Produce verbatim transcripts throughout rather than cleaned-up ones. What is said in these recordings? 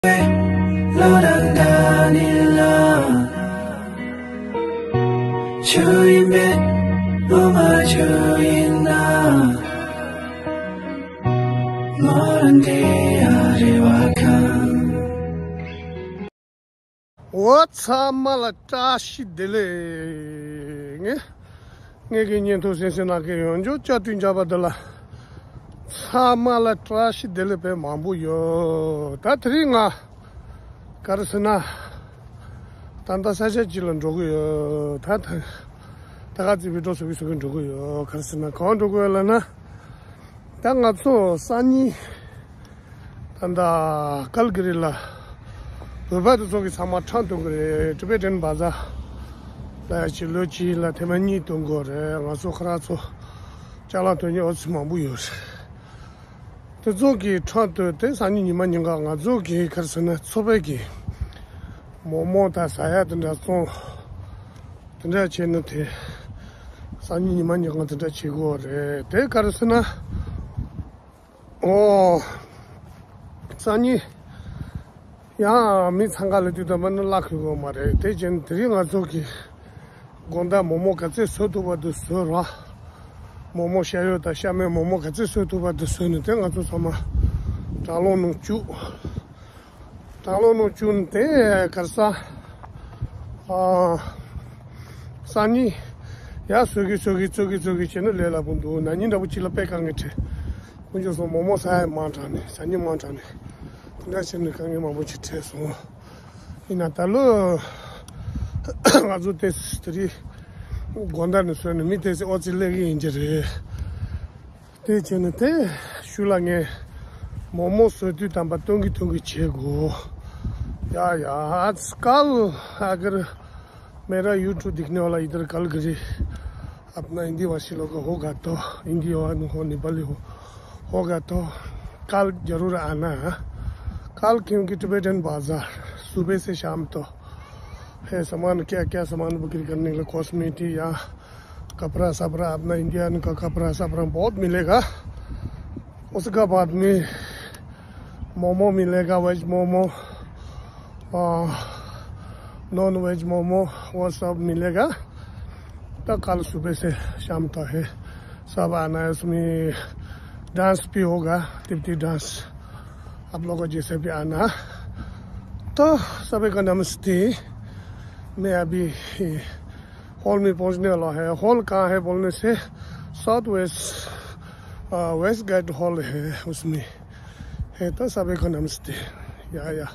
ལོ་རང་དགའ་ནི་ལ། ཆུ་ཡིན་པས་ལོ་མ་ཆུ་ཡིན་ན། ལོ་རང་དེ་ཡ་རེ་བ་ཁང་། འོ་ཚང་མ་ལ་བཀྲ་ཤིས་བདེ་ལེགས། ངས་ངས་ཀྱི་བརྙན་ཐུང་གསན་གཟིགས་གནང་མཁན་ཡོངས་རྫོགས་བཅའ་དྲུང་བྱ་བ་འདི་ལ་ཚང་མ་ལ་བཀྲ་ཤིས་བདེ་ལེགས་དཔེ་མང་པོ་ཡོད། ད་དེ་རིང་ང་ག་རེ་ཟེར་ན། ད་ལྟ་ས་ཆ་གཅིག་ལ་འགྲོ་གི་ཡོད། ད་ད་ད་ག་ཙི་བི་ཌིའོ་བཟོ་གི་བཟོ་གི་འགྲོ་གི་ཡོད། ག་རེ་ཟེར་ན་གང་འགྲོ་གི་ཡོད་ལབ་ན། ད་ང་ཚོ་སང་ཉིན་ད་ལྟ་ཀལ་གི་རི་ལ་བོད་པ་དེ་ཚོ་གི་ཚང་མ་ཁྲང་གཏོང་གི་རེད། ཊི་བེ་ཊན་བ་ཛར་ལ་ཡ་ཅིག་ལོ་གཅིག་ལ་ཐེངས་མ་གཉིས་གཏོང་གི་རེད། ང་ཚོ་ཁོ་རང་ཚོ་ཅ་ལག་གཏོང་མཁན་ཨོ་ཙི་མང་པོ་ཡོད་རེད། དེ་ཚོ་གི་ཁྲང་གཏོང་དེ་སང་ཉིན་ཉི་མ་ཉིན་ག་ང་ཚོ་གི་ག་རེ་ཟེར་ན་ཚོ་པའི་གི་མོག་མོག་དང་ཟ་ཡག་དེ་འདྲ་བཙོང་། དེ་འདྲ་བྱས་ན་དེ་སང་ཉིན་ཉི་མ་ཉིན་གང་དེ་འདྲ་བྱེད་དགོས་རེད། དེ་ག་རེ་ཟེར་ན། ཨོ། སང་ཉིན་ཡང་མི་འཚང་ཁ་ལ་དུས་དམ་པ་ནི་གླ་འཁོར་དགོས་མ་རེད། དེ་བྱས་ན་དེ་རིང་ང་ཚོ་གི་དགོང་དག་མོག་མོག་ག་ཚོད་བཟོ་ཐུབ་པ་དེ་བཟོས་ར། མོག་མོག་ཤ་ཡོད་དང་ཤ་མེད་མོག་མོག་ག་ཚོད་བཟོ་ཐུབ་པ་དེ་བཟོས་ནས་དེ་ང་ཚོ་ཚང་མ་དྲ་ལམ་ནང་བཅུག་དྲ་ལམ་ནང་བཅུག་ནས་དེ་ག་རེ་ཟེར། ཨ། སང་ཉིན་ཡར་བཟོ་གི་བཟོ་གི་བཟོ་གི་བཟོ་གི་བྱས་ན་ལས་སླ་པོ་འདུག་ན་ནིང་འདྲ་པོ་ཅིག་ལ་དཔེ་དཀའ་ངལ་འཕྲད། དཀོན་མཆོག་གསུམ་མོག་མོག་ཟ་ཡག་མང་དྲགས་ནས་ཟ་སྙིང་མང་དྲགས་ནས་དེ་འདྲ་བྱས་ནས་དཀའ་ངལ་མང་པོ་ཅིག་འཕྲད་སོང་། ཡིན་ན་ད་ལོ་ང་ཚོ་དེ་དེ་རིང་དགོང་དག་ནས་བཟོས་ནས་མི་དེ་ཚོ་ཨོ་ཙི་སླེབས་ཀྱི་ཡིན་གྱི་རེད། དེ་བྱས་ནས་དེ་ཤུལ་ལ་ངས་མོག་མོག་བཟོ་དུས་དམ་པ་སྟོན་གི་སྟོན་གི་བྱེད་དགོས། या या आजकल अगर मेरा YouTube देखने वाला इधर कलगरी अपना हिंदी भाषी लोग होगा तो हिंदी वाला हो नेपाली हो होगा तो कल जरूर आना। कल क्योंकि टिबेटन बाजार सुबह से शाम तो है सामान क्या क्या सामान बिक्री करने के लिए कॉस्मेटिक या कपड़ा सपड़ा अपना इंडियन का कपड़ा सपड़ा बहुत मिलेगा। उसका बाद में मोमो मिलेगा वेज मोमो। नॉन वेज मोमो वो सब मिलेगा। तो कल सुबह से शाम तक है सब आना है उसमें डांस भी होगा। तिब्बती डांस आप लोगों को जैसे भी आना। तो सभी को नमस्ते। मैं अभी हॉल में पहुंचने वाला है। हॉल कहाँ है बोलने से south west west gate hall है उसमें है। तो सभी को नमस्ते। या या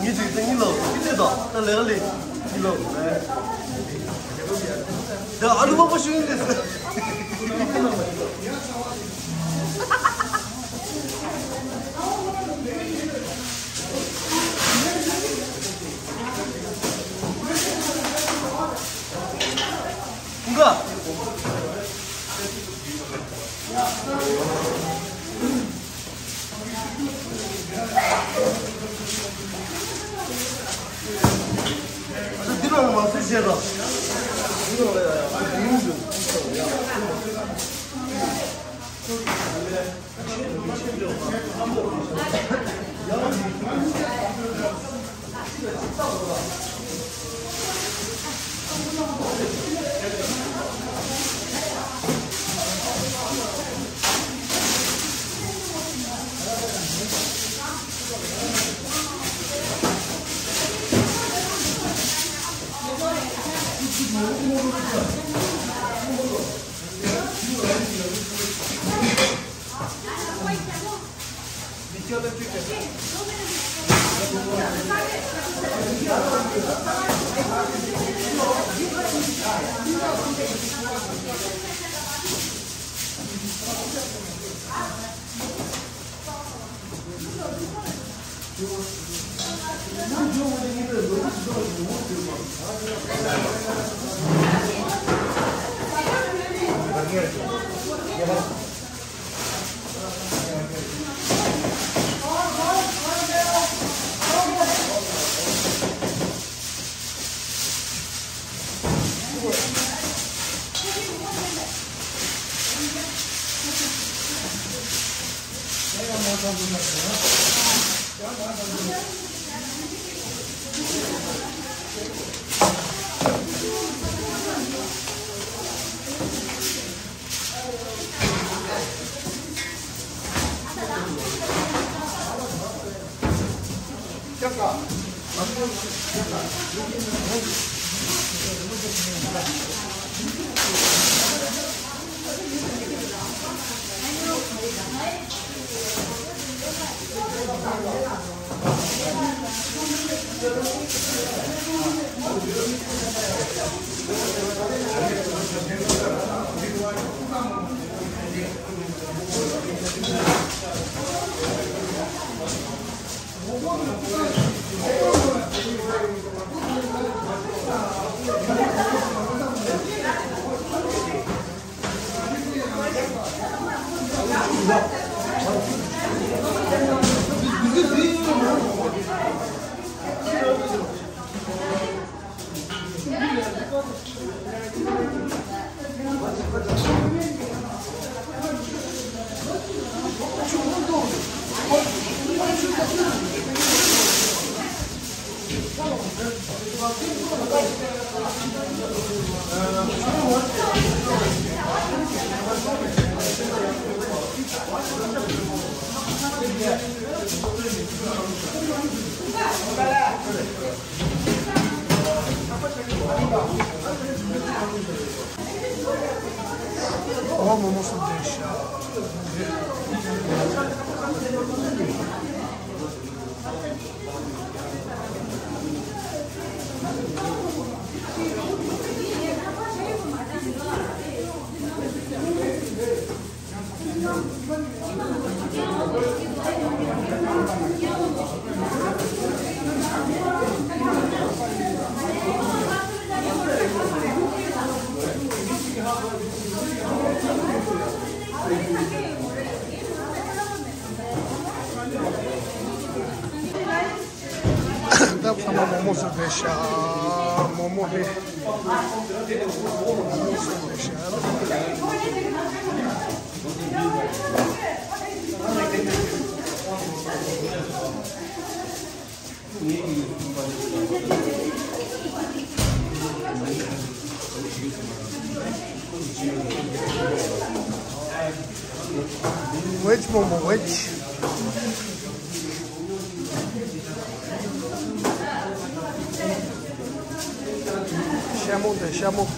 ངེད་ཅིག་ཏུ་ཉིན་ལོ་ཁྱི་ལས་དང་ད་ལས་ཀ་ལས་ཉིན་ལོ། ད་ཨ་ལུ་མང་པོ་ཞིག་ཡིན་ཏེ། ཀུན་དགའ། ཨ་ད་འདི་ལ་མ་ཟེར་བཤད་དང་། འདི་ལ་ཡ་ཡ་འདི་ཡིན་འདུག་ཨོ་མོ་མོ་སུ་དེ་ཤ། ད་ཚང་མ་མོག་མོག་བཟོས་བསྡད་ཤག་མོག་མོག་རེད། མོག་མོག་བཟོས་བསྡད་ཤག Veg momo, veg. ཤ་མོག་དང་ཤ་མོག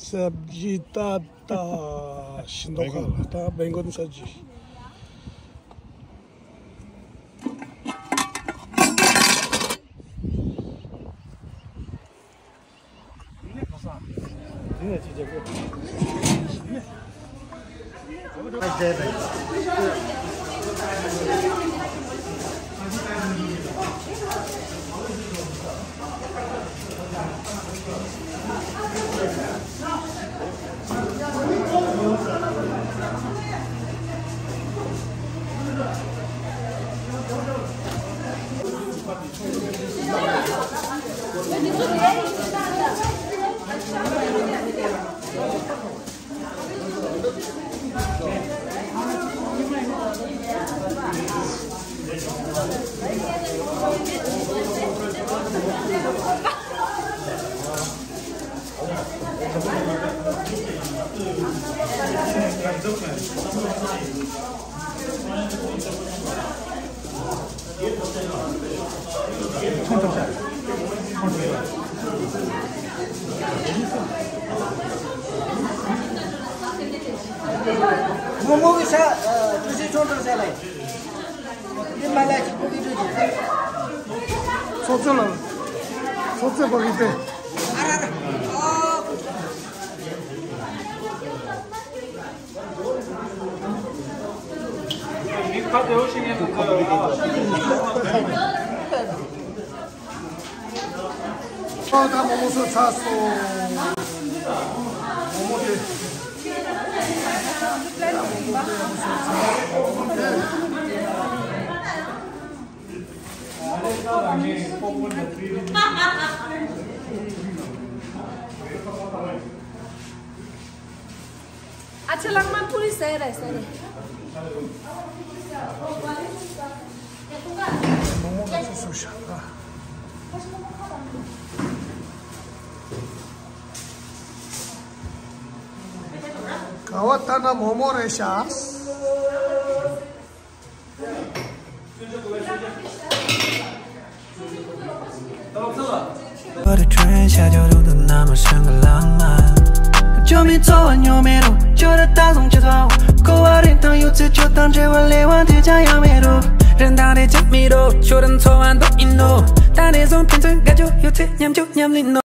सब्जी ता ता शिंदो का ता बैंगन सब्जी। མོག་མོག་གི་ཤ། ཨ། ཀྲུའུ་ཞི་ཆོ་འགྲོ་ཟེར་ལེ། འདི་མ་ལ་ཅིག་པོ་གི་འགྲོ་གི། ཚོགས་གཙོ་ལ། ཚོགས་གཙོ་པ་གི་སྟེ། ཨ་ར་ར། ཨོ། ཨོ། ད་མོག་མོག་སོ་ཚ་སོ། མོག་མོག་དེ། ཨ་ཆེ་ལགས་མ་ཕུ་རི་ཟེར་རེད་ཟེར་རེད། མོག་མོག་ལ་ཚོད་སུ་ཤ་ཨ། ག་བ་ལྟ་ན་མོག་མོག་རེད་ཤག But the train ཤར་རྒྱུ་རུ་དུ་ནམ་ཞིག་གི་ལམ་མ། ཇོ་མི་ཚོ་བ་ཉོ་མེད་རུ་ཇོ་ར་ད་སོང་ཆེ་ཚོ། ཀོ་བ་རིན་ཐང་ཡོད་ཚེ་ཇོ་དང་འབྲེལ་བ་ལས་དབང་དེ་ཅང་ཡང་མེད་རུ། རེད་དང་རེད་ཅང་མི་རོ། ཁྱོད་རང་འཚོ་བ་འདུག་ཡིན་ནོ། ད་རེས་བཟུང་ཕན་ཚུན་དགའ་རྒྱུ་ཡོད་ཚེ་མཉམ་རྒྱུ་མཉམ་ལེན་ནོ།